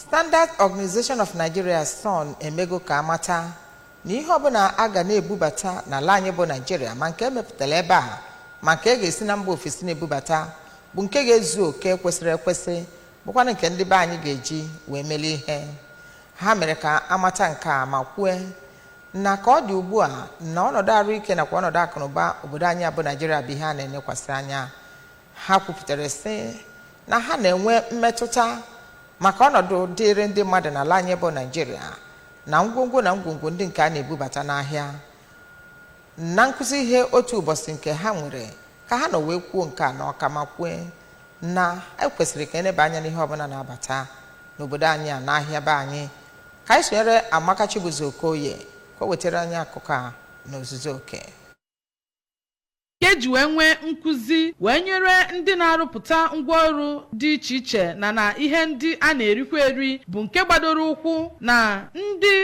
Standard Organization of Nigeria, SON, emego ka amata na ihe ọbụla a ga na-ebubata n'ala anyị bụ Naijiria, ma nke emepụtara ebe a ma nke e ga-esi na mba ofesi na-ebubata, bụ nke ga-ezu oke kwesịrị ekwesị, bụkwanụ nke ndị be anyị ga-eji wee melie ihe. Ha mere ka amata nke a ma kwue na ka ọ dị ugbu a, na ọnọdụ ahụike nakwa ọnọdụ akụnụba obodo anyị bụ Naijiria bụ ihe a na-enekwasị anya. Ha kwupụtara sị na ha na-enwe mmetụta maka ọnọdụ dịịrị ndị mmadụ n'ala anyị bụ Naijiria na ngwongwo na ngwongwo ndị nke a na-ebubata n'ahịa. Na nkụzi ihe otu ụbọchị nke ha nwere ka ha nọ wee kwuo nke a n'Ọka, ma kwue na ekwesịrị ka eneba anya n'ihe ọbụla na-abata n'obodo anyị a n'ahịa be anyị. Ka anyị sonyere Amaka Chibuzo Okoye ka o wetara anyị akụkọ a n'ozuzu oke. Ka eji wee nwee nkụzi wee nyere ndị na-arụpụta ngwaọrụ dị iche iche na ihe ndị a na-erikwa eri, bụ nke gbadoro ụkwụ na ndị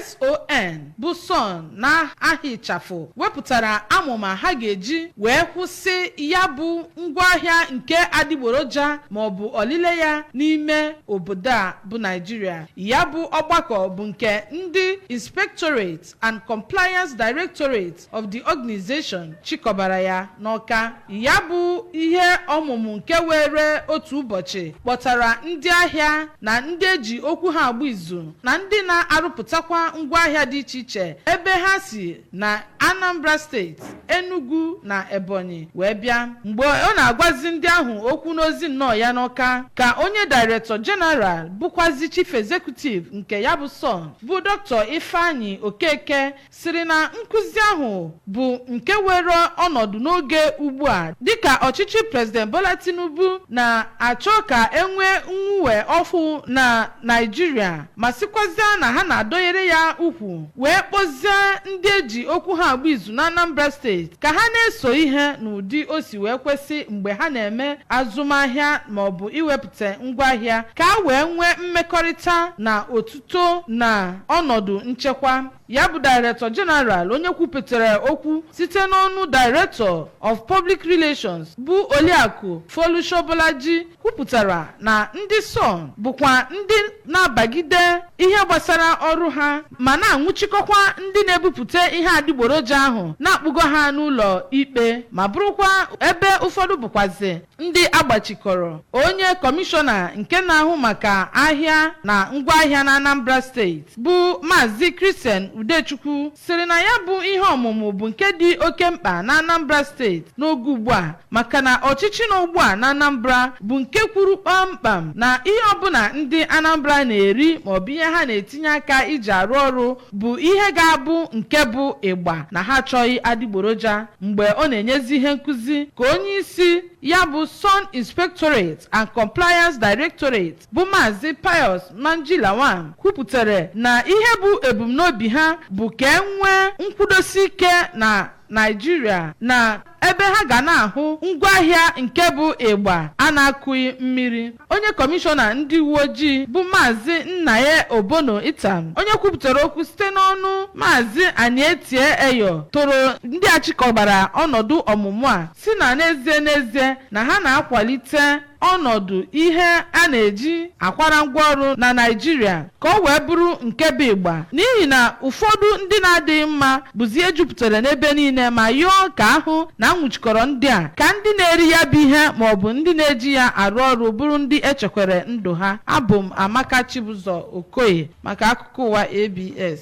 SON, bụ SON na aha ịchafụ, wepụtara amụma ha ga-eji wee kwụsị ya bụ ngwaahịa nke adịgboroja maọbụ olile ya n'ime obodo a bụ Naijiria. Ya bụ ọgbakọ bụ nke ndị Inspectorate and Compliance Directorate of the organization chịkọbara ya n'Ọka. Ya bụ ihe ọmụmụ nke were otu ụbọchị kpọtara ndị ahịa na ndị eji okwu ha agba izu na ndị na-arụpụtakwa ngwaahịa dị iche iche, ebe ha si na Anambra Steeti, Enugu na Ebonyi wee bịa. Mgbe ọ na-agwazi ndị ahụ okwu n'ozi nnọọ ya n'Ọka, ka onye Director General bụkwazi Chief Executive nke ya bụ SON, bụ Dr. Ifeanyi Okeke, siri na nkụzi ahụ bụ nke were ọnọdụ n'oge ugbu a, dịka ọchịchị President Bola Tinubu na-achọ ka enwee mwuwe ọfụ na Naijiria, ma sịkwazịa na ha na-adọnyere ya ukwu wee kpọzie ndị eji okwu ha agba izu na Anambra Steeti ka ha na-eso ihe n'ụdị o si wee kwesị mgbe ha na-eme azụmahịa maọbụ iwepụta ngwaahịa, ka a wee nwee mmekọrịta na otuto na ọnọdụ nchekwa. Ya bụ Director General, onye kwupụtara okwu site n'ọnụ Director of Public Relations, bụ Oliakụ Folusho-Bolaji, kwupụtara na ndị SON bụkwa ndị na-abagide ihe gbasara ọrụ ha ma na-anwụchikọkwa ndị na-ebupụta ihe adịgboroja ahụ, na-akpụgo ha n'ụlọ ikpe, ma bụrụkwa ebe ụfọdụ bụkwazi ndị agbachikọrọ. Onye kọmishọna nke na-ahụ maka ahịa na ngwaahịa na Anambra Steeti, bụ Maazị Christian Udechukwu, sịrị na ya bụ ihe ọmụmụ bụ nke dị oke mkpa na Anambra Steeti n'oge ugbu a, maka na ọchịchị na ugbu a na Anambra bụ nke kwuru kpamkpam na ihe ọbụla ndị Anambra na-eri maọbụ ihe ha na-etinye aka iji arụ ọrụ bụ ihe ga-abụ nke bụ ịgba, na ha achọghị adịgboroja. Mgbe ọ na-enyezi ihe nkụzi, ka onye isi ya bụ SON Inspectorate and Compliance Directorate, bụ Maazị Pius Manjilawan, kwupụtara na ihe bụ ebumnobi ha bụ ka e nwee nkwudosi ike na Naijiria, na ebe ha ga na-ahụ ngwaahịa nke bụ ịgba a na-akụghị mmiri. Onye kọmishọna ndị uwe ojii, bụ Maazị Nnaye Obono Itam, onye kwupụtara okwu site n'ọnụ Maazị Anietie Eyo, toro ndị achịkọbara ọnọdụ ọmụmụ a, si na n'ezie n'ezie na ha na-akwalite ọnọdụ ihe a na-eji akwara ngwaọrụ na Naịjirịa ka ọ wee bụrụ nke bụ ịgba, n'ihi na ụfọdụ ndị na-adịghị mma bụzi ejupụtara n'ebe niile, ma yọọ ka ahụ na anwụchikọrọ ndị a, ka ndị na-eri ya bụ ihe maọbụ ndị na-eji ya arụ ọrụ bụrụ ndị echekwere ndụ ha. Abụ m Amaka Chibụzọ Okoye maka akụkọ ụwa ABS.